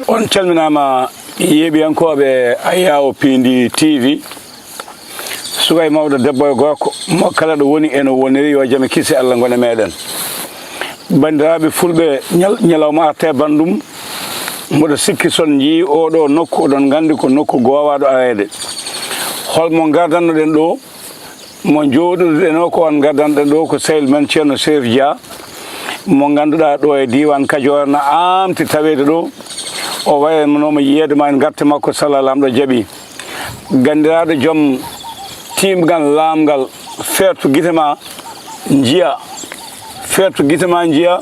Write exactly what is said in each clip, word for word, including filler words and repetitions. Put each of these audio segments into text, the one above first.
On calminaama, yeeɓiyankooɓe Ayaawo Piindi T V. Suka e mawɗo, debbo e gorko, mo kala ɗo woni e no woniri, yo jam e kisi Allah ngon e meeɗen. Banndiraaɓe fulɓe, ñal-, ñalawma arte banndum, mboɗo sikki son njii oo ɗoo nokku, oɗon nganndi ko nokku goowaaɗo areede. Hol mo ngardannoɗen ɗoo? Mo njooɗoduɗen o, ko on ngaddanɗen ɗo ko sehil men Ceerno Serif Dia, mo ngannduɗaa ɗo e diiwaan Kajoor na aamti taweede ɗo. O wayanooma yiyeede ma en ngarte makko, sala Laamɗo jaɓi. Ganndiraaɗo joom tiimgal laamgal, feertu gite ma njiya, feertu gite ma njiya,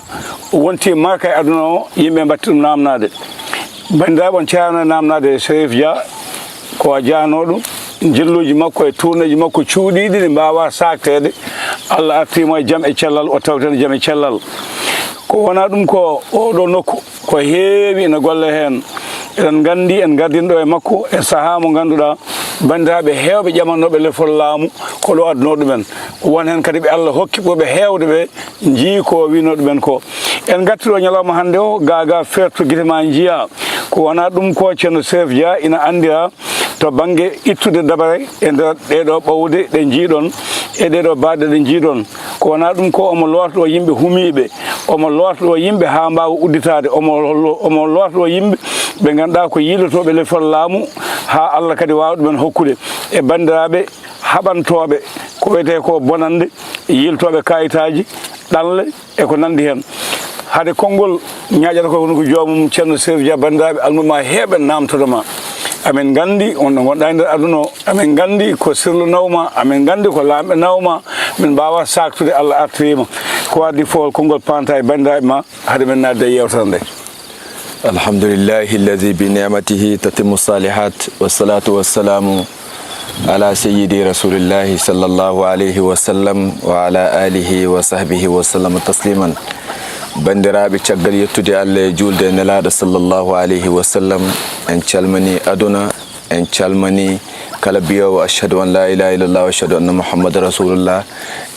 wonti marka e aduna o, yimɓe mbatti ɗum naamnaade. Banndiraaɓe, on ceerano e naamnaade e Serif Dia, ko a jaanooɗo, njilluuji makko e tuurneeji makko cuuɗiiɗi ɗi mbaawaa saakteede. Allah artii mo e jam e cellal, o tawten e jam e cellal. Ko wonaa ɗum ko oo ɗoo nokku, ko heewi ina golle heen. Eɗen nganndi, en ngardinɗo e makko e sahaa mo ngannduɗaa banndiraaɓe heewɓe ƴamanooɓe lefol laamu ko ɗo adunoo ɗumen. Won heen kadi ɓe Allah hokki ɓurɓe heewde ɓe njii ko o wiinoo ɗumen ko. En ngartii ɗo ñalawma hannde o, gaagaa feertu gite ma njiya. Ko wonaa ɗum ko Ceerno Serif Dia ina anndiraa to bannge ittude dabare e nder ɗee ɗoo ɓowde ɗe njiiɗon e ɗee ɗoo baɗe ɗe njiiɗon. Ko wonaa ɗum ko omo loorta ɗo yimɓe humiiɓe, omo loorta ɗo yimɓe haa mbaawa udditaade, omo lo-, omo loorta ɗo yimɓe ɓe ngannduɗaa ko yiilotooɓe lefol laamu haa Allah kadi waawa ɗumen hokkude e banndiraaɓe haɓantooɓe ko wiyetee ko bonannde, yiiltooɓe kaayitaaji, ɗanle e ko nanndi heen. Hade konngol ñaaƴata ko, kono ko joomum Ceerno Serif Dia, banndiraaɓe almuɓe ma heeɓe naamtoto ma. Amin nganndi on ɗo ngonɗaa e nder aduna o, amin nganndi ko sirlu nawma, amin nganndi ko laamɓe nawma, min mbaawaa saaktude, Allah artirii ma. Ko adii fof konngol paanta e banndiraaɓe ma hade men naatde e yeewtere nde. الحمد لله الذي بنعمته تتم الصالحات، والصلاة والسلام على سيدي رسول الله صلى الله عليه وسلم وعلى آله وصحبه وسلم تسليما. Banndiraaɓe, caggal yettude Allah e juulde e Nelaaɗo sallallahu alayhi wa sallam, en calmini aduna, en calmini kala biyoowo ashhadu an la ilaha illallah wa ashhadu anna muhammadan rasulullah,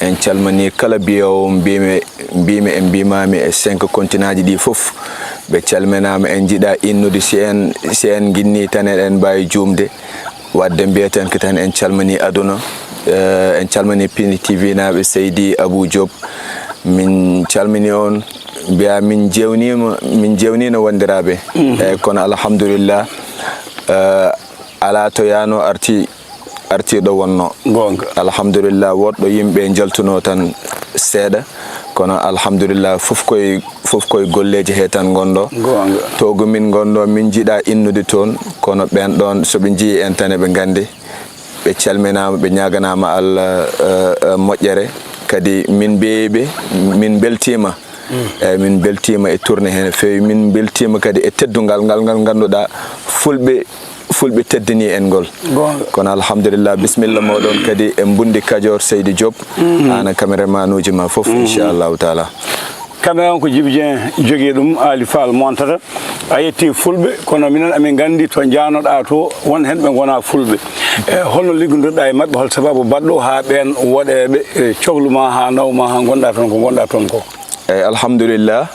en calmini kala biyoowo mbimi, mbimi e mbimami e cinq continentji ɗi fof. Ɓe calminaama, en njiɗa innude, si en, si en nginni tan eɗen mbaawi juumde. Wadde mbiyeten ko tan en calmini aduna, eh, en calmini Piindi T V naaɓe, Seydi Abou Diop. Min calmini on, mbiya min jewnima, min jewnino wondiraaɓe. Mhm. Eh, kono alhamdulillah, eh, alaa to yaano arti, arti ɗo wonno. Goonga. Alhamdulillah, woɗɗo yimɓe njaltuno tan seeɗa, kono alhamdulillah, fof koye, fof koye golleeji he tan ngonɗo. Goonga. Togo min ngonɗo, min njiɗa innude toon, kono ɓen ɗon, so ɓe njii en tan, eɓe nganndi. Ɓe calminaama, ɓe ñaaganaama Allah, eh, eh, moƴƴere. Kadi min mbeeɓe, min mbeltiima. Mm. Eeyi, min mbeltiima e tournée he no feewi. Min mbeltiima kadi e teddungal ngal, ngal ngannduɗaa fulɓe, fulɓe teddini en ngol. Goonga. Kono alhamdulillah, bisimilla mooɗon kadi e Mbundi Kajoor, Seydi Diop. Mhm. Aan e caméraman uji ma fof, mhm, inchallahu taala. Caméra on ko Djiby Dieng jogii ɗum, Ali Fall montata. A yetti fulɓe, kono minen amin nganndi to njaanoɗaa to, won heen ɓe ngonaa fulɓe. E, holno liggondirɗaa e maɓɓe, hol sababu baɗɗo haa ɓeen woɗeeɓe, e, cohlu ma haa naw ma haa ngonɗaa toon ko ngonɗaa toon ko? Eeyi, alhamdulillah,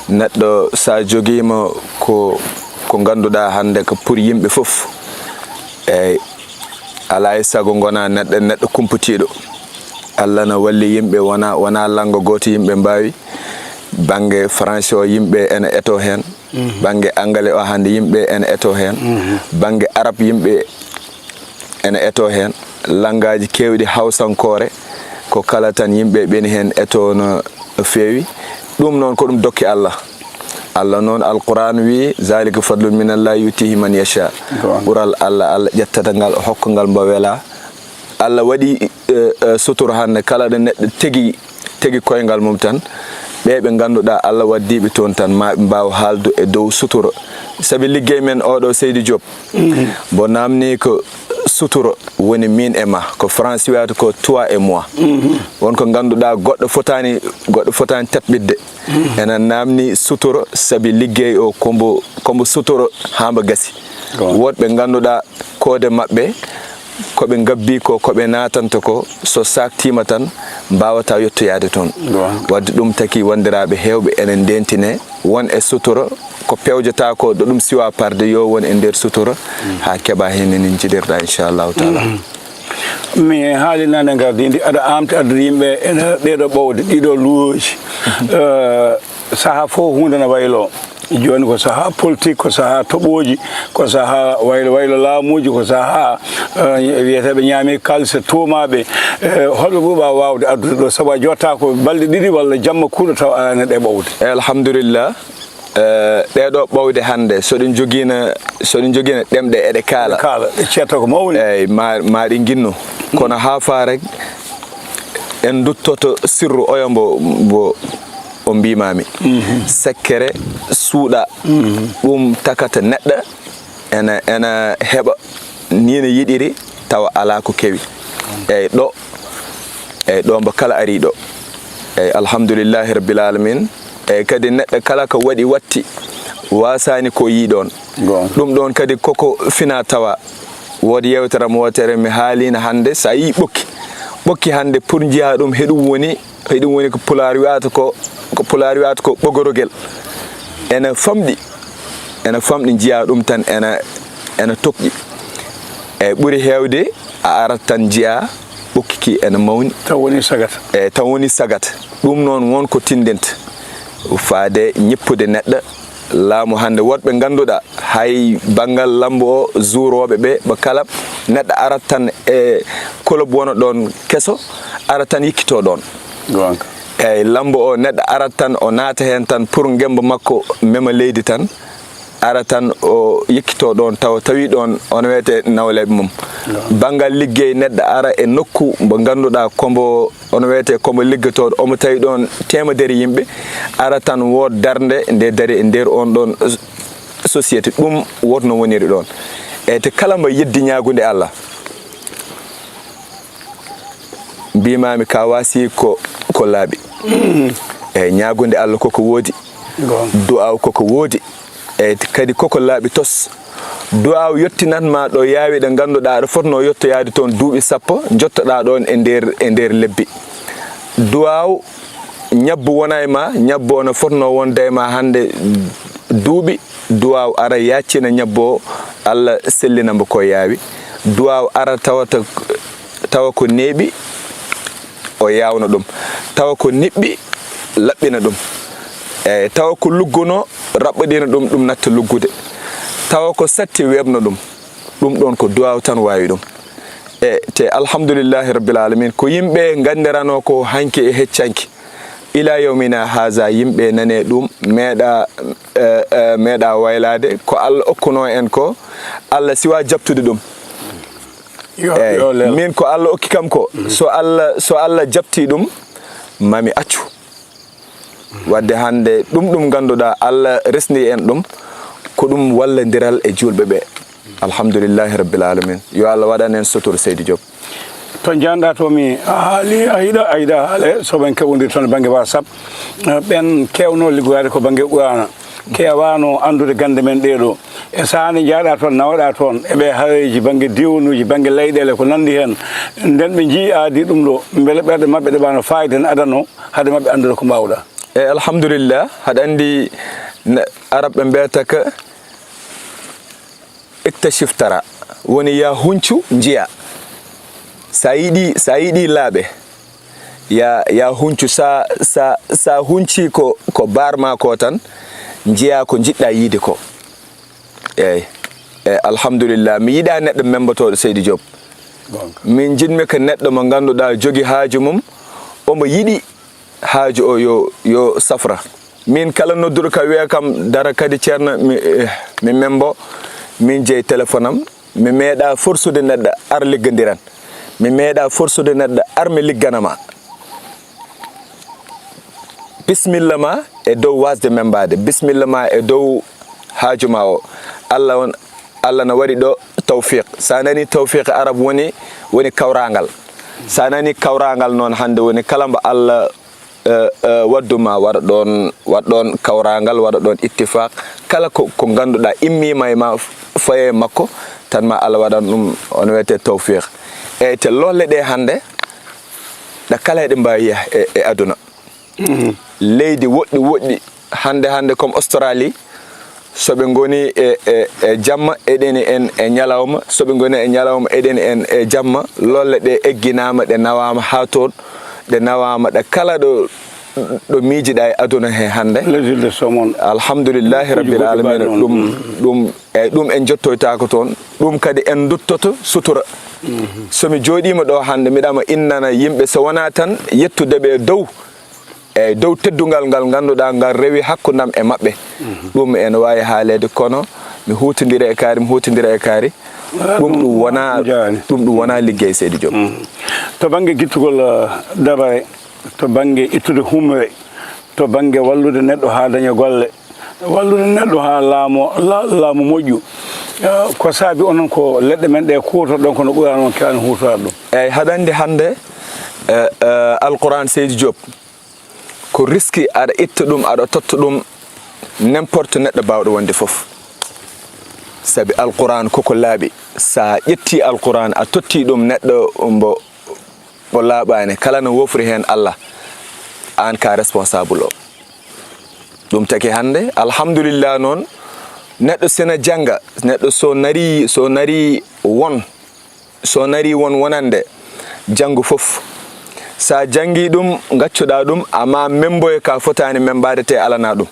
neɗɗo so a jogiima ko, ko ngannduɗaa hannde ko pour yimɓe fof, eeyi, alaa e sago ngonaa neɗɗo, neɗɗo kumpitiiɗo. Allah na walli yimɓe, wonaa, wonaa lanngo gooto yimɓe mbaawi. Bannge français o, yimɓe ene etoo heen. Mhm. Bannge anglais o hannde, yimɓe ene etoo heen. Mhm. Bannge arab, yimɓe ene etoo heen. Lanngaaji keewɗi, hawsankoore, ko kala tan yimɓe ɓeni heen etoo no feewi. Ɗum noon ko ɗum dokke Allah. Allah noon, Alquraan wii, "Zalika fadlun min Allah yutihi man yasha." Goonga. Ɓural Allah, Allah ƴettata ngal, o hokka ngal mbo welaa. Allah waɗi, eh, eh, sutura hannde, kala ɗo neɗɗo tegi, tegi koyngal mum tan, ɓe ɓe ngannduɗaa Allah waddiiɓe toon tan, ma ɓe mbaaw haaldu e dow sutura. Sabi liggey men oɗo, Seydi Diop, mhm, mbo naamni ko sutura woni min e ma, ko France wiyata ko toi et moi. Mhm. Won ko ngannduɗaa goɗɗo fotaani, goɗɗo fotaani taɓɓitde. Mhm. Ena naamni sutura, sabi liggey o ko mbo, ko mbo sutura haa mbo gasi. Goonga. Woɗɓe ngannduɗaa koode maɓɓe, ko ɓe ngabbi ko, ko ɓe naatanta ko, so saaktiima tan, mbaawataa yottoyaade toon. Goonga. Wadde ɗum taki wondiraaɓe heewɓe ene ndeentine, won e sutura, ko pewjata ko ɗo ɗum siwa parde yo won e nder sutura, haa keɓa heen ni njiɗirɗa, inchallahu taala. Mi haali nane ngardi ndi aɗa amti addude yimɓe ene ɗeɗo ɓowde ɗiɗo luuji. Eh, saha fof hunde na waylo. Jooni ko saha politique, ko saha toɓooji, ko saha waylo, waylo laamuuji, ko saha, eh, wiyeteeɓe ñaami kalse tuumaaɓe. Eh, holɓe ɓuuɓa waawde addude ɗo, sabu a jotta ko balɗe ɗiɗi walla jamma kuuɗo taw a ene ɗe ɓowde. E alhamdulillah, eh, ɗeɗo ɓowde hannde, so ɗum jogiina, so ɗum jogiina ɗemɗe eɗe kaala. Kaala, ɗe ceetta ko mawni. Eyi, ma, ma ɗi nginno. Kono haa faa rek, en duttoto sirru oya mbo, mbo o mbimami. Sekkere suuɗa, ɗum takata neɗɗo ena, ena heɓa ni no yiɗiri, tawa alaa ko kewi. Eyyi, ɗo, eyyi, ɗo mbo kala ari ɗo. Eyyi, alhamdulillahi rabbil alamin. Eyyi, kadi neɗɗo kala ko waɗi watti, wasani ko yi ɗon. Ɗum ɗon kadi koko fina tawa. Woodi yewtere am wootere mi haalino hannde, so a yii ɓokki, ɓokki hannde pour njiya ɗum, heɗum woni, heɗum woni ko pulaar wiyata ko, ko pulaar wiyata ko ɓogorogel. Ena famɗi, ena famɗi njiya ɗum tan ena, ena toɓƴi. Eyyi, ɓuri heewde a arat tan njiya ɓokki ki ena mawni. Taw woni sagat. Eyyi, taw woni sagat. Ɗum noon won ko tindinta faade ñippude neɗɗo. Laamu hannde woɗɓe ngannduɗaa hay banngal lambo o, zuurooɓe ɓe, ɓe kala neɗɗo arat tan e kolob wona ɗoon keso, ara tan yikkito ɗoon. Goonga. Eyyi, lambo o neɗɗo arat tan o naata heen tan pour ngemba makko mema leydi tan, ara tan o yikkito ɗoon tawa tawi ɗoon ono wiyete nawleeɓe mum. Goonga. Banngal liggey neɗɗo ara e nokku mbo ngannduɗaa ko mbo ono wiyete ko mbo liggotooɗo, omo tawi ɗoon teemedere yimɓe, ara tan wood darnde nde dari e nder on ɗoon société. Ɗum woto no woniri ɗoon. E te kala mbo yeddi ñaagunde Allah, mbimami ka wasi ko, ko laaɓi. E ñaagunde Allah koko woodi. Goonga. Du'aaw koko woodi. E kadi koko laaɓi tos. Du'aaw yottinat ma ɗo yaawi ɗo ngannduɗaa aɗa fotno yottoyaade toon duuɓi sappo, njottoɗaa ɗoon e nder, e nder lebbi. Du'aaw ñabbu wona e ma, ñabbu o no fotno wonde e ma hannde duuɓi, du'aaw ara yaaccina ñabbu o, Allah sellina mbo ko yaawi. Du'aaw ara tawata, tawa ko neeɓi, o yaawna ɗum. Tawa ko niɓɓi, laɓɓina ɗum. Eyyi, tawa ko lugguno, raɓɓoɗina ɗum, ɗum natta luggude. Tawa ko satti, weeɓna ɗum. Ɗum ɗoon ko du'aaw tan waawi ɗum. E te alhamdulillahi rabbil alamin, ko yimɓe nganndirano ko hanki e heccanki. Ila yawmina haza, yimɓe nane ɗum, meeɗa, eh, eh, meeɗa waylaade. Ko Allah okkuno en ko, Allah siwa jaɓtude ɗum. Yo, eyyi, yo leelo. Min ko Allah okki kam ko, so Allah, so Allah jaɓti ɗum, mami accu. Wadde hannde ɗum, ɗum ngannduɗaa Allah resni en ɗum, ko ɗum wallandiral e juulɓe ɓe. Alhamdulillahi rabbil alamin. Yo Allah waɗan en sutur, Seydi Diop. To njanɗa to mi a haali, a yiɗa, a yiɗa haale, so ɓen keɓodir toon bannge WhatsApp, eh, ɓen kewno liggoyaade ko bannge Qur'aana. Keewano anndude gannde men ɗee ɗoo. E sahaa nde njahɗa toon, nawaɗa toon, e ɓee hareeji bannge diiwanuuji, bannge leyɗeele, ko nanndi heen. Nden ɓe njii aadi ɗum ɗoo, mbele ɓerɗe maɓɓe ɗeɓano faayida ne adano hade maɓɓe anndude ko mbaawɗa? E alhamdulillah, haɗa anndi ne, Arab ɓe mbiyata ka iktashif tara, woni ya huncu njiya. Sa yiɗi, sa yiɗi laaɓe, ya, ya huncu, sa, sa, sa hunci ko, ko baar ma ko tan, njiya ko njiɗɗa yiide ko. Eyyi. E alhamdulillah, mi yiɗa neɗɗo membotoɗo Seydi Diop. Goonga. Min njiɗmi ko neɗɗo mo ngannduɗaa jogi haaju mum, omo yiɗi haaju o yo, yo safra. Min kala nodduɗo ka wiya kam dara kadi ceerno mi, eh, mi membo, min jeyi téléphone am, mi meeɗa forsude neɗɗo ar liggandiran. Mi meeɗa forsude neɗɗo ar mi liggana ma. Bisimilla ma e dow wasde membaade, bisimilla ma e dow haaju ma o. Allah on, Allah na waɗi ɗo tawfiq. Sa nani tawfiq arab woni, woni kawrangal. Sa nani kawrangal noon hannde woni kala mbo Allah, eh, eh, waddu ma waɗa ɗoon, waɗ ɗoon kawrangal, waɗa ɗoon ittifaq. Kala ko, ko ngannduɗaa immima e ma faye makko, tan ma Allah waɗan ɗum, on wiyete tawfiq. Eyyi, te lolle ɗe hannde, ɗa kala eɗe mbaawi yah e, e aduna. Leydi woɗɗi woɗɗi, hannde, hannde comme Australie, so ɓe ngoni e, e, e jamma, eɗeni en e ñalawma, so ɓe ngoni e ñalawma, eɗeni en e jamma, lolle ɗe egginaama, ɗe nawaama haa toon, ɗe nawaama ɗe kala ɗo, ɗo miijiɗa e aduna he hannde. Les îles de Somon. Alhamdulillahi Kuuji rabbil goɗɗi alamina. Mbaɗi noon. Ɗum, ɗum, eyyi, ɗum en jottoytaako toon. Ɗum kadi en duttoto sutura. So mi jooɗiima ɗo hannde, miɗama innana yimɓe, so wonaa tan yettude ɓe dow, eyyi, dow teddungal ngal ngannduɗaa ngal rewi hakkundam e maɓɓe. Ɗum ene waawi haaleede, kono mi huutondira e kaari, mi huutondira e kaari. Ɗum, ɗum wonaa, ɗum wonaa liggey, Seydi Diop. To bannge gittugol, eh, dabare, to bannge ittude humre, to bannge wallude neɗɗo haa daña golle, wallude neɗɗo haa laamu, la-, laamu moƴƴu. Eh, ko saabi onon ko leɗɗe men ɗe kuutorɗon, kono ɓuraani on keewani huutoraade ɗum? Eyyi, haɗa anndi hannde, eh, eh, Alquran, Seydi Diop, ko riski aɗa itta ɗum, aɗa totta ɗum n'importe neɗɗo baawɗo wonde fof. Sabi Alquran koko laaɓi. Sa ƴetti Alquran, a totti ɗum neɗɗo mbo o laaɓaani, kala no woofri heen Allah, aan ka responsable o. Ɗum taki hannde, alhamdulillah noon, neɗɗo sina jannga, neɗɗo so nari, so nari won, so nari won wonande, janngu fof. Sa janngi ɗum, ngaccuɗa ɗum, amma memboye ka fotaani membaade te alana ɗum.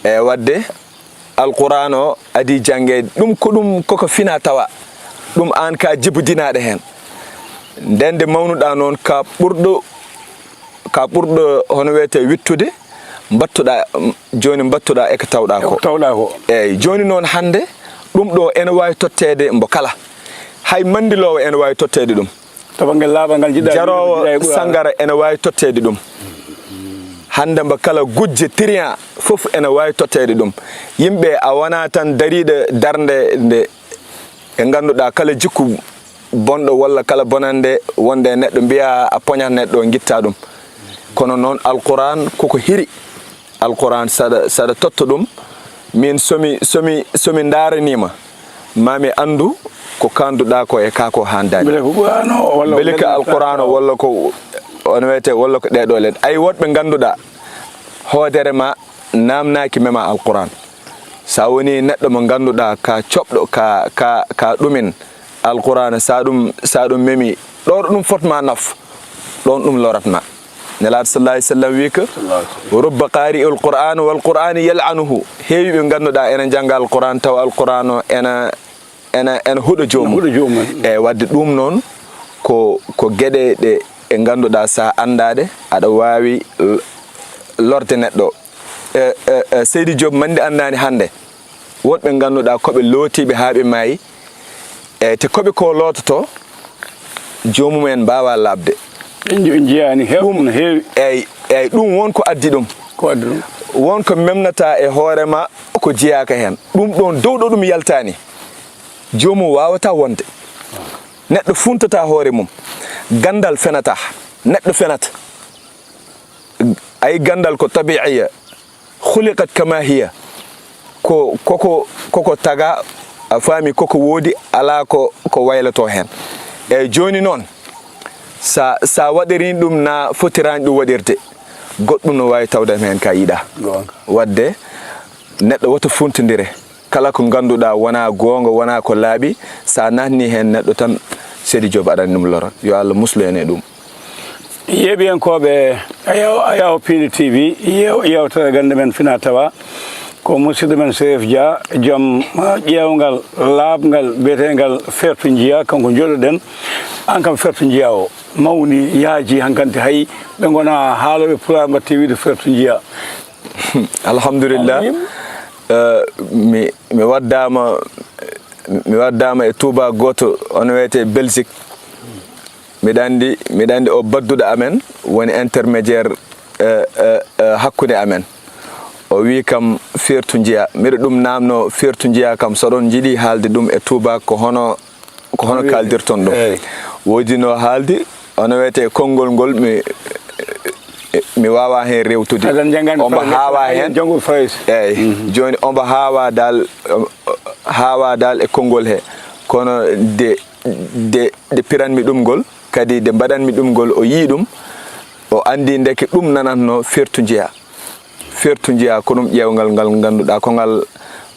E waɗde, Alquran o adii janngeede. Ɗum ko ɗum koko fina tawa. Ɗum aan ka jibodinaaɗo heen. Nden nde mawnuɗa noon, ka ɓurɗo, ka ɓurɗo, hono wiyete, wittude, mbattuɗa, mm, jooni mbattuɗa e ko tawɗa ko. E ko tawɗa ko. Eyyi, jooni noon hannde, ɗum ɗo ene waawi totteede mbo kala. Hay manndiloowo ene waawi totteede ɗum. To bannge laaɓal ngal njiɗɗa. Jaroowo wiide, njiɗɗa e ɓura- sangara ene waawi totteede ɗum. Hannde mbo kala gujje, trian, fof ene waawi totteede ɗum. Yimɓe, a wonaa tan dariiɗo darnde nde, ɓe ngannduɗaa kala jikku bonɗo walla kala bonannde wonde e neɗɗo, mbiya a poñat neɗɗo, ngitta ɗum. Kono noon Alquran koko hiri. Alquran, saɗa, saɗa totta ɗum, min somi, somi, somi ndaaraniima, ma mi anndu ko kaanduɗaa ko e kaa ko haandaani. Mbele ko Qur'an o, walla Mbele ko ko Alquran o, walla ko, on wiyete, walla ko ɗee ɗoo len. Ay, woɗɓe ngannduɗaa hoodere ma naamnaaki mema Alquran. Sa woni neɗɗo mo ngannduɗaa ka coɓɗo, ka, ka, ka ɗumen, Alqur'aana, so a ɗum, so a ɗum memi, ɗo ɗo ɗum fotma naf, ɗon ɗum loratma. Nelaaɗo sallallahu alayhi wa sallam wi ko, "Rubba qaari'il Qur'aan wal Qur'aanu yal'anuhu." Heewi ɓe ngannduɗaa ena njannga Alqur'aan, tawa Alqur'aan o ena, ena, ena huɗo joomum. Ena huɗo joomum. Eey, wadde ɗum noon ko, ko geɗe ɗe, ɗe ngannduɗaa so a anndaa ɗe, aɗa waawi l-, lorde neɗɗo. E, e, e, Seydi Diop, manndi anndaani hannde. Woɗɓe ngannduɗaa ko ɓe lootiiɓe haa ɓe maayi, e te ko ɓe ko loototoo, joomum en mbaawaa laaɓde. En nji-, en njiyaani heew-, ɗum, no heewi. Eey, eey, ɗum won ko addi ɗum. Ko addi ɗum. Won ko memnataa e hoore ma, ko jeyaaka heen. Ɗum ɗoon dow ɗo ɗum yaltaani. Joomum waawataa wonde. Neɗɗo funtataa hoore mum. Ganndal fenataa. Neɗɗo fenata. Ay, ganndal ko tabiiya. Khuliqat kama hiya. Ko, koko, koko taga, a faami, koko woodi, alaa ko, ko waylato heen. Eey, jooni noon, sa, sa waɗirii ɗum na fotiraani ɗum waɗirde, goɗɗum no waawi tawde heen ka yiɗaa. Goonga. Wadde, neɗɗo woto funtindire. Kala ko ngannduɗaa wonaa goonga, wonaa ko laaɓi, sa naatni heen neɗɗo tan, Seydi Diop aɗani ɗum lora. Yo Allah muslu en e ɗum. Yeeɓiyankooɓe Ayaw, Ayaw Piindi T V, yeew-, yeewtere gannde men fina tawa ko musidɗo men Serif Dia, joom, ah, ƴeewngal laaɓngal biyeteengal Fertu Njiya, kanko njooɗoɗen. Aan kam Fertu Njiya o mawni, yaaji, hankadi hay ɓe ngonaa haalooɓe pulaar mbaɗti wiide Fertu Njiya. Alhamdulillah. Mawni. Eh, mi, mi waddaama, mi waddaama e tuuba gooto, on wiyete Belgique. Miɗa anndi, miɗa anndi o badduɗo amen woni intermédiaire, eh, eh, eh, hakkunde amen. O wi kam, "Fertu Njiya." Miɗo ɗum naamno, "Fertu Njiya kam, so oɗon njiɗi haalde ɗum e tuuba, ko hono, ko hono kaaldirton ɗum?" Eey. Woodi no haaldi, ono wiyete konngol ngol, mi, mi waawaa heen rewtude. Aɗa jannga Ombo Farayse, haawa aɗa heen. Janngo Farayse. Eey. Mhm. Jooni ombo haawa dal, haawa dal e konngol he. Kono de, de, de piranmi ɗum ngol, kadi de mbaɗanmi ɗum ngol, o yii ɗum, o anndi ndeke ɗum nanatno Fertu Njiya. Fertu njiya ko ɗum ƴeewngal ngal ngannduɗaa ko ngal,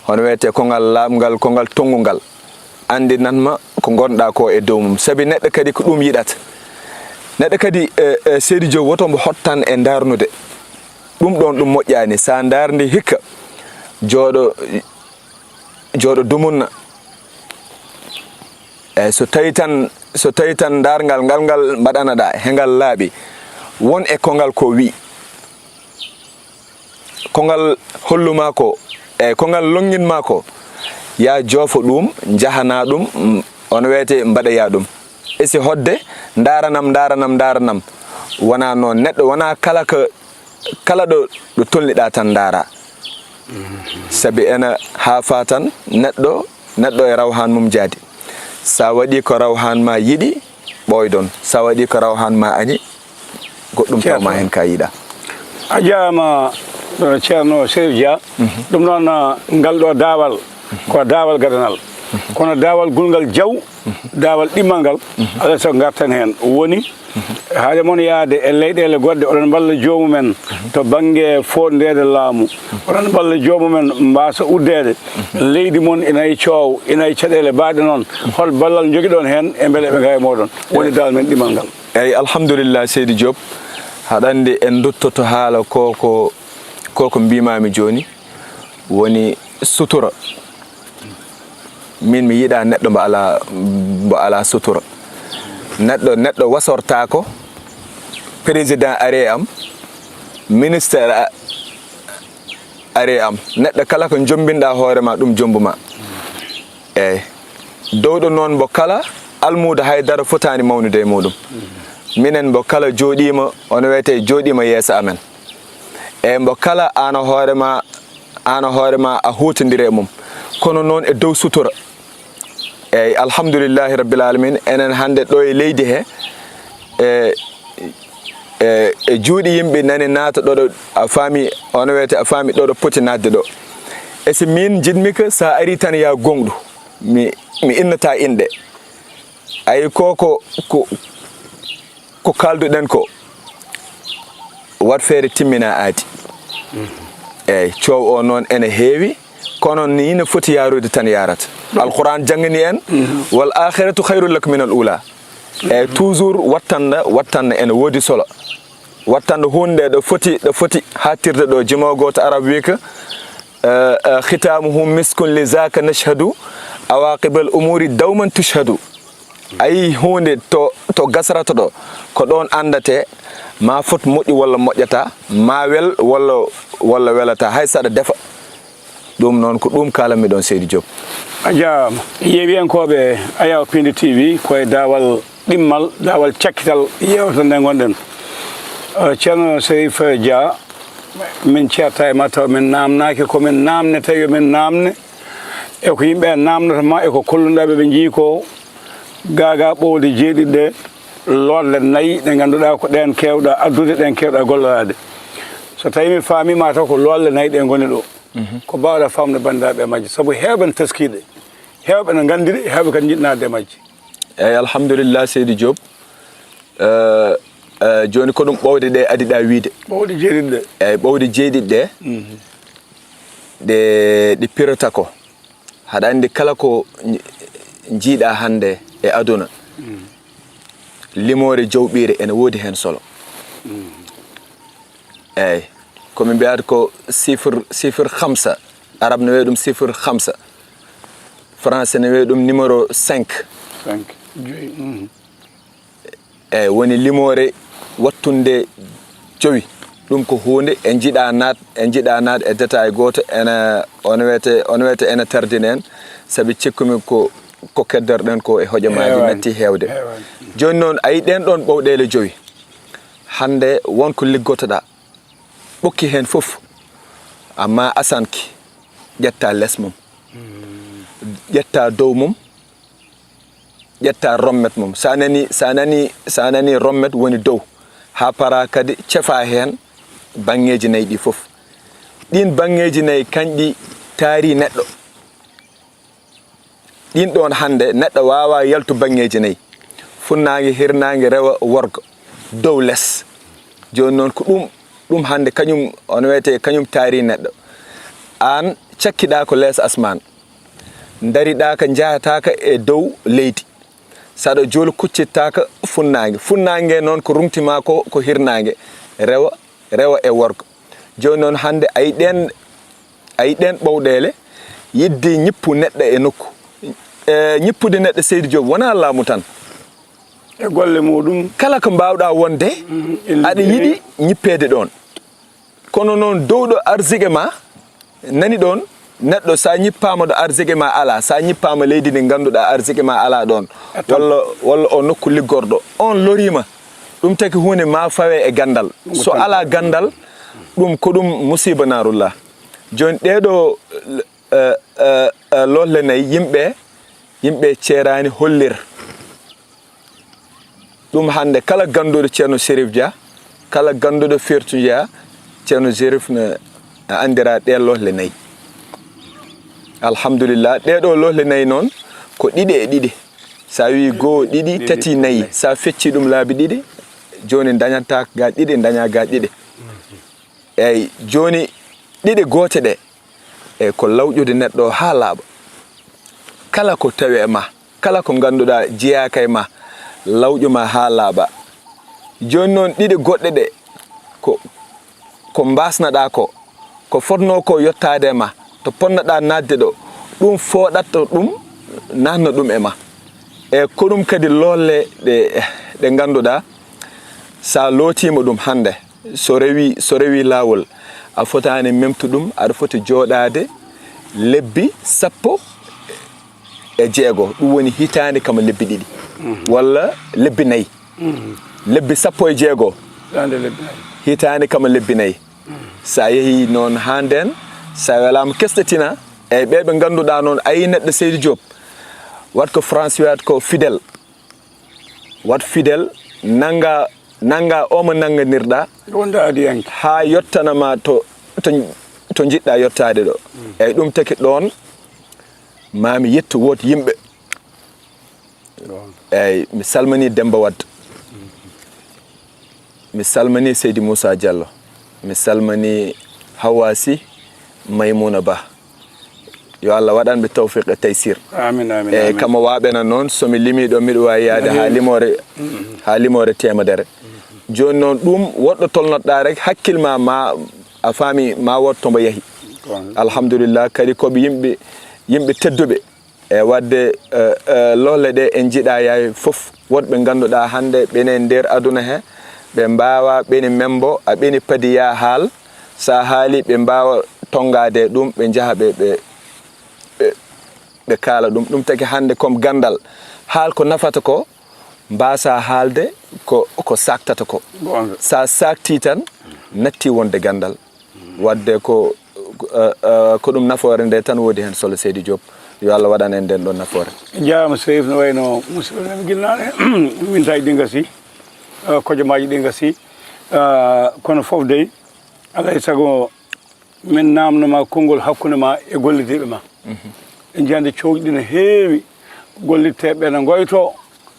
hono wiyetee, ko ngal laaɓngal, ko ngal tonngungal, anndinan ma ko ngonɗaa ko e dow mum. Sabi neɗɗo kadi ko ɗum yiɗata. Neɗɗo kadi, e, e, Seydi Diop, woto mbo hottan e ndaarnude. Ɗum ɗoon, ɗum moƴƴaani. So a ndaarndi hikka, jooɗo, jooɗo dumunna. Eeyi, so tawii tan, so tawii tan ndaarngal ngal, ngal mbaɗanaɗaa, he ngal laaɓi, won e ko ngal ko wi, ko ngal hollumaa ko, eeyi, ko ngal lonnginmaa ko, yaa joofo ɗum, njahanaa ɗum, mm, on wiyetee mbaɗoyaa ɗum. E si hoɗde, ndaaranam, ndaaranam, ndaaranam. Wonaa noon, neɗɗo wonaa kala ko, kala ɗo, ɗo tolniɗaa tan ndaaraa. Sabi ena haafaa tan neɗɗo, neɗɗo e rawhaan mum jaadi. So a waɗii ko rawhaan maa yiɗi, ɓooydon. So a waɗii ko rawhaan maa añi, goɗɗum tawmaa heen ka yiɗaa. A jaaraama, eh, Ceerno Serif Dia. Mhm. Ɗum noon, eh, ngal ɗo daawal, ko daawal gadanal. Mhm. Kono daawal gulngal jaw, daawal ɗimmal ngal, alaa sago ngarten heen. Woni, haade mon yahde e leyɗeele goɗɗe, oɗon mballa joomum en to bannge fooɗndeede laamu. Oɗon mballa joomum en mbaasa uddeede. Leydi mon ina e coow, ina e caɗeele baɗɗe noon. Hol ballal njogiɗon heen e mbele ɓe ngawa e mooɗon? Woni daawal men ɗimmal ngal. Eeyi, alhamdulillah, Seydi Diop. Haɗa anndi en nduttoto haala ko, ko, ko, ko mbiimaami jooni. Woni sutura. Min mi yiɗaa neɗɗo mbo alaa, mbo alaa sutura. Neɗɗo, neɗɗo wasortaako, président ari e am, ministre a-, ari e am. Neɗɗo kala ko jombinɗaa hoore ma, ɗum jombumaa. Eeyi. Dowɗo noon mbo kala almuudo haydara fotaani mawnude e muɗum. Minen mbo kala jooɗiima, ono wiyetee jooɗiima yeeso amen. E mbo kala aan hoore ma, aan hoore ma a huutondiri e mum. Kono noon e dow sutura. Eeyi, alhamdulillahi rabbil alamin, enen hannde ɗo e leydi he, e, e, e juuɗe yimɓe nani naata ɗo, ɗo a faami, ono wiyetee a faami ɗo, ɗo poti naatde ɗo. E si min njiɗmi ko so a arii tan yaa gooŋɗu, mi, mi innataa inɗe. Ayi, ko, ko, ko, ko kaalduɗen ko, waɗ feere timminaa aadi. Eeyi, coow o noon ene heewi, kono ni no foti yaarude tan yaarata. Alquran janngini en, "Wal akhiratu khayrun lak minal ula." Eeyi, toujours wattanɗo, wattanɗo ene woodi solo. Wattanɗo huunde ɗo foti, ɗo foti haaɗtirde ɗo, jimoowo gooto Arab wii ko, eh, eh, "Khitamuhu miskun, li zaka nashhadu, awaqibal umuri dawman tushhadu." A yii huunde to, to gasrata ɗo, ko ɗoon anndate ma fot moƴƴi walla moƴƴata, ma wel walla, walla welata, hay saɗa defa. Ɗum noon ko ɗum kaalanmi ɗoon, Seydi Diop. A jaaraama. Yeewiyankooɓe Ayaw Piindi T V, ko e daawal ɗimmal, daawal cakkital yeewtere nde ngonɗen. Eh, Ceerno Serif Dia, min ceerta e ma taw min naamnaaki, ko min naamnete, yo min naamne. E ko yimɓe naamnata ma, e ko kolluɗaa ɓe, ɓe njii ko gaagaa ɓowde jeeɗiɗi ɗe, loolle nayi ɗe ngannduɗaa ko ɗeen keewɗaa addude, ɗeen keewɗaa golloraade. So tawii mi faamii ma taw ko loolle nayi ɗe ngoni ɗo. Mhm. Ko mbaawɗaa faamde banndiraaɓe e majje? Sabu heewɓe ne teskii ɗe, heewɓe ne nganndi ɗe, heewɓe kadi njiɗi naatde e majje. Eeyi, alhamdulillah, Seydi Diop. Eh, eh, jooni ko ɗum ɓowde ɗe adiɗaa wiyde. Ɓowde jeeɗiɗi ɗe. Eeyi, ɓowde jeeɗiɗi ɗe. Mhm. Ɗe, ɗe pirata ko. Haɗa anndi kala ko nji-, njiiɗaa hannde e aduna, mm, limoore jawɓiire ene woodi heen solo. Mm. Eeyi, ko min mbiyata ko chiffre, chiffre khamsa. Arab ne wiya ɗum chiffre khamsa. Français ne wiya ɗum numéro cinq. Cinq, joyi, mhm. Eeyi, woni limoore wattunde jowi. Ɗum ko huunde en njiɗaa naat, en njiɗaa naat e détail gooto, ene, on wiyete, on wiyete ene tardini en, sabi cikkumi ko, ko keddoreɗen ko e hojomaaji, eeyi, natti heewde. Eeyi. Jooni noon, a yii ɗeen ɗoon ɓowɗeele jowi. Hannde won ko liggotoɗaa, ɓokki heen fof, amma asanki, ƴetta les mum, mm, ƴetta dow mum, ƴetta rommet mum. So a nani, so a nani, so a nani rommet woni dow, haa para kadi cefa heen baŋŋeeji nayi ɗi fof. Ɗiin baŋŋeeji nayi kañɗi taari neɗɗo. Ɗiin ɗoon hannde neɗɗo waawaa yaltu baŋŋeeji nayi. Funnaange, hirnaange, rewo, worgo, dow les. Jooni noon ko ɗum Ɗum hannde kañum, ono wiyetee kañum taari neɗɗo. Aan cakkiɗaa ko lees asmaan, ndariɗaaka, njahataaka e dow leydi. Saɗa jooli kuccittaaka funnaange. Funnaange noon ko ruŋti ma ko, ko hirnaange, rewa, rewa e worgo. Jooni noon hannde a yi ɗeen, a yi ɗeen ɓowɗeele, yiɗde ñippu neɗɗo e nokku. E, ñippude neɗɗo, Seydi Diop, wonaa laamu tan. E golle muɗum. Kala ko mbaawɗaa wonde, mhm, aɗa yiɗi ñippeede ɗoon. Kono noon, dowɗo arsike ma nani ɗoon, neɗɗo, so a ñippaama ɗo arsike ma alaa, so a ñippaama leydi ndi ngannduɗaa arsike ma alaa ɗoon, walla, walla o nokku liggorɗo, on loriima, ɗum taki huunde ma fawe e ganndal. So alaa ganndal, ɗum ko ɗum musiiba naarullah. Jooni ɗeeɗo, eh, eh, eh, lohle nayi, yimɓe, yimɓe ceeraani hollir. Ɗum hannde kala gannduɗo Ceerno Serif Dia, kala gannduɗo Fertu Dia, Ceerno Serif ne anndira ɗee lohle nayi. Alhamdulillah, ɗee ɗo lohle nayi noon ko ɗiɗi e ɗiɗi. So a wii goo, ɗiɗi, tati, nayi, so a fecci ɗum laabi ɗiɗi, jooni dañata ga ɗiɗi, daña ga ɗiɗi. Eyi, jooni ɗiɗi goote ɗe, e ko lawƴude neɗɗo haa laaɓa. Kala ko tawi e ma, kala ko ngannduɗaa jeyaaka e ma, lawƴu ma haa laaɓa. Jooni noon, ɗiɗi goɗɗe ɗe, ko, ko mbaasnaɗaa ko, ko fotnoo ko yottaade e ma, to ponnoɗaa naatde ɗo, ɗum fooɗat to ɗum naatna ɗum e ma. E ko ɗum kadi lolle ɗe, ɗe ngannduɗaa, so a lootiima ɗum hannde, so rewi, so rewi laawol, a fotaani memtu ɗum, aɗa foti jooɗaade lebbi sappo e jeego, ɗum woni hitaande kama lebbi ɗiɗi, mhm, walla lebbi nayi. Mhm. Lebbi sappo e jeego. Hitaande lebbi nayi. Hitaande kama lebbi nayi. Mhm. So a yehii noon haa ndeen, so a welaama kesɗe tina, eyi ɓee ɓe ngannduɗaa noon, a yii neɗɗo Seydi Diop, wat ko France wiyata ko fidèle. Wat fidèle, nannga, nannga o mo nannganirɗaa. Wonde adiyanke. Haa yottana ma to, to, to njiɗɗaa yottaade ɗo. Mm. Eyi, ɗum taki ɗoon, maa mi yettu wood yimɓe. Ɗoon. Eyi, mi salmini Demmba Wad. Mi salmini Seydi Moussa Diallo. Mi salmini Hawa Sy, Maymouna Ba. Yo Allah waɗan ɓe tawfiq e taysir. Amin, amin, e amin. Kama waɓena noon, so mi limi ɗo, miɗo wawi yaade ha limore, ha limore temedere. Joni noon, ɗum woɗɗo tolnoɗa rek, hakkil ma, ma a faami, ma wood to mbo yahi. Alhamdulillah, kadi koɓe yimɓe, yimɓe tedduɓe. E wadde, eh, eh, lohle ɗe en jiiɗa yaay fof. Woɗɓe ngannduɗaa hannde ɓene nder aduna he, ɓe mbaawa, ɓeni membo, a ɓeni padi ya haal. So a haali, ɓe mbaawa tonngaade ɗum, ɓe njaha ɓe, ɓe, ɓe, ɓe kaala ɗum. Ɗum taki hannde comme ganndal, haal ko nafata ko, mbaasa haalde ko, ko saaktata ko. Goonga. So a saaktii tan, natti wonde ganndal. Wadde ko, eh, eh, ko ɗum nafoore nde tan woodi heen solo, Seydi Diop. Yo Allah waɗan en nden ɗon nafoore. Jaaraama Serif, no wayno musidɓe men gilnaaɗe, mintaji ɗi ngasi, eh, kojomaaji ɗi ngasi, eh, kono fof dey, alaa e sago min naamno ma konngol hakkunde ma e gollidiiɓe ma. Mhm. En njiyande cowɗi ɗi no heewi, gollitteeɓe no ngoyto,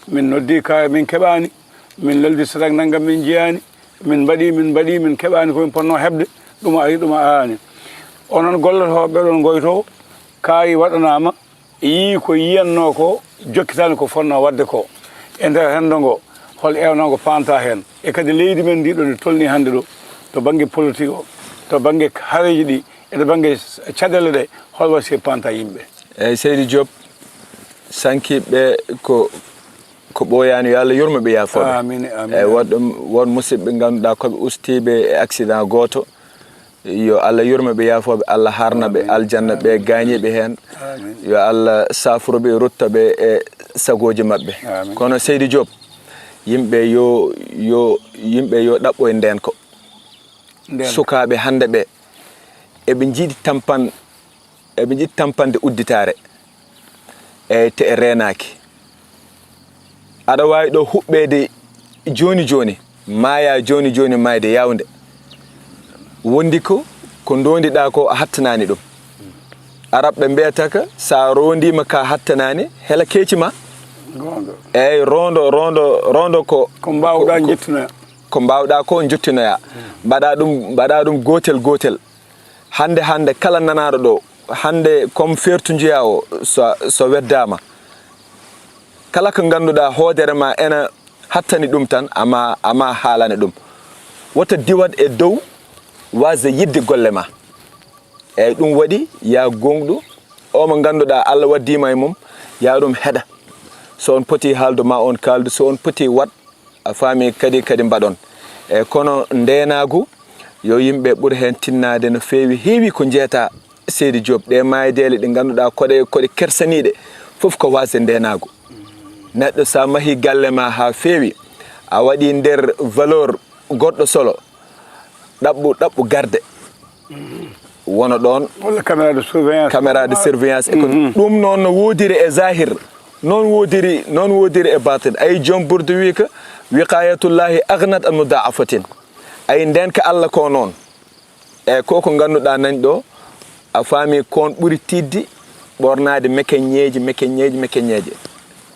min noddi ka min keɓaani, min leldi sadak nanngam min njiyaani, min mbaɗi, min mbaɗi, min keɓaani ko min potnoo heɓde, ɗum ari, ɗum araani. Onon gollotooɓe ɓe ɗon ngoyto, kaari waɗanaama, yii ko yiyannoo ko, jokkitaani ko fotnoo waɗde ko. E nder renndo ngo, hol ewnango paanta heen? E kadi leydi men ndi ɗo ndi tolnii hannde ɗo, to bannge politique o, to bannge hareeji ɗi, e to bannge caɗeele ɗe, hol wasiya paanta yimɓe? Eeyi, Seydi Diop, sankiiɓe ko, ko ɓooyaani, yo Allah yurmo ɓe, yaafoo ɓe. Amiin, amiin. Eeyi, woɗɗo, won musidɓe ɓe ngannduɗaa ko ɓe ustiiɓe e accident gooto. Yo Allah yurmo ɓe, yaafoo ɓe, Allah harna ɓe aljanna, ɓe gaañiiɓe heen. Amiin. Yo Allah saaforo ɓe, rutta ɓe e sagooji maɓɓe. Amiin. Kono Seydi Diop, yimɓe yo, yo, yimɓe yo ɗaɓɓoy ndeenka. Ndeenka. Sukaaɓe hannde ɓe, eɓe njiɗi tampan-, eɓe njiɗi tampande udditaare, e te e reenaaki. Aɗa waawi ɗo huɓɓeede jooni jooni, maaya jooni jooni, maayde yaawnde. Wondi ko, ko ndondiɗaa ko, a hattanaani ɗum. Arab ɓe mbiyata ka, so a rondiima ka hattanaani, hela keeci ma. Goonga. Eeyi, rondo, rondo, rondo ko, ko mbaawɗaa ko, njettinoya. ko mbaawɗaa ko njottinoyaa. Mbaɗaa ɗum, mbaɗaa ɗum gootel gootel. Hannde, hannde, kala nanaaɗo ɗo, hannde, comme feertu njeyaa o, so, so weddaama, kala ko ngannduɗaa hoodere ma ena hattani ɗum tan, ama, ama haalane ɗum. Wota diwat e dow waasde yiɗde golle ma. Eeyi, ɗum waɗi, yaa gooŋɗu, o mo ngannduɗaa Allah waddii ma e mum, yaa ɗum heɗa. So on poti haaldu, ma on kaaldu, so on poti waɗ, a faami, kadi, kadi mbaɗon. Eeyi, kono ndeenaagu, yo yimɓe ɓur heen tinnaade no feewi. Heewi ko njeetaa, Seydi Diop, ɗe maayideele ɗe ngannduɗaa koɗe, koɗe kersaniiɗe, fof ko waasde ndeenaagu. Neɗɗo, so a mahii galle ma haa feewi, a waɗii nder valeur goɗɗo solo, ɗaɓɓu, ɗaɓɓu garde. Wona ɗoon. Walla caméra de surveillance. Caméra de surveillance e ko ɗum noon no woodiri e zahir, noon woodiri, noon woodiri e batin. Ay, joom burdu wi ko, "Wiqayatullahi aghnat an mudaafatin." Ay, ndeen ko Allah ko noon. E ko, ko ngannduɗaa nani ɗo, a faami, kon ɓuri tiiɗde ɓoornaade mekeñeeji, mekeñeeji, mekeñeeji.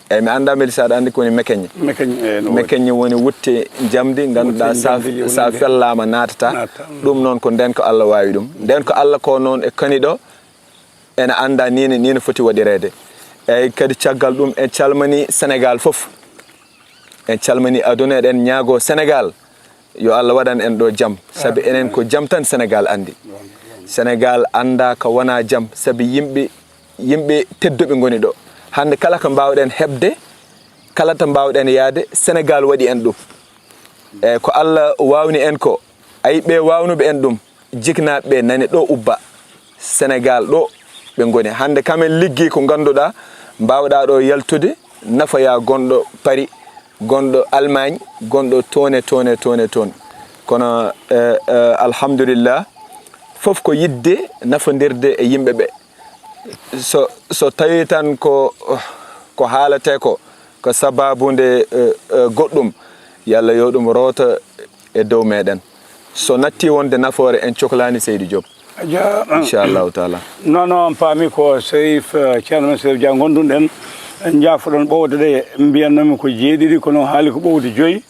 Eeyi, mi anndaa mbele so aɗa anndi ko woni mekeñe. Mekeñe, eeyi, no woodi. Mekeñe woni wutte njamndi, ngannduɗaa, wutte sa, njamndi, sa woni nde fellaama naatata. Naatata, mm. Ɗum noon ko ndeen ko Allah waawi ɗum. Ndeen ko Allah ko noon e kani ɗo, ena anndaa nii ne, nii ne foti waɗireede. Eeyi, kadi caggal ɗum en calmanii Senegaal fof. En calmanii aduna, eɗen ñaagoo Senegaal, yo Allah waɗan en ɗo jam. Sabi enen ko jam tan Senegaal anndi. Senegaal anndaa ko wonaa jam, sabi yimɓe, yimɓe tedduɓe ngoni ɗo. Hannde kala ko mbaawɗen heɓde, kala to mbaawɗen yahde, Senegaal waɗi en ɗum. Eeyi, ko Allah waawni en ko, ayi, ɓe waawnuɓe en ɗum, jiknaaɓe ɓe nani ɗo ubba. Senegaal ɗo ɓe ngoni. Hannde kam en liggii ko ngannduɗaa, mbaawɗaa ɗo yaltude, nafoyaa gonɗo Paris, gonɗo Allemagne, gonɗo toon e toon e toon e toon. Kono, eh, eh, alhamdulillah, fof ko yiɗde nafondirde e yimɓe ɓe. So, so tawii tan ko, ko haaletee ko, ko sabaabu nde, eh, eh, goɗɗum, yo Allah yo ɗum rooto e dow meɗen. So natti wonde nafoore, en coklaani Seydi Diop. A jaa-, Inchallahu taala. Non, non, on paami ko Serif, eh, Ceerno men Serif Dia ngonduɗen. En njaafoɗon ɓowde ɗe, mbiyannoomi ko jeeɗiɗi, kono haali ko ɓowde joyi.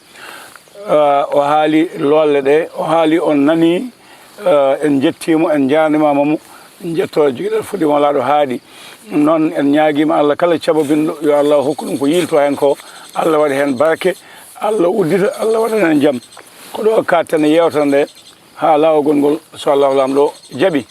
Eh, o haali lolle ɗe, o haali, on nani, eh, en njettiimo, en njaarnimaama mo, en njetto jogii ɗen fuɗɗiima laaɗo haaɗi. Noon en ñaagiima Allah kala cabobinɗo, yo Allah hokku ɗum ko yiilto heen ko, Allah waɗa heen barke, Allah uddita, Allah waɗa heen jam. Ko ɗo kaaɗten e yeewtere nde, haa laawol ngol, so Allah Laamɗo jaɓi.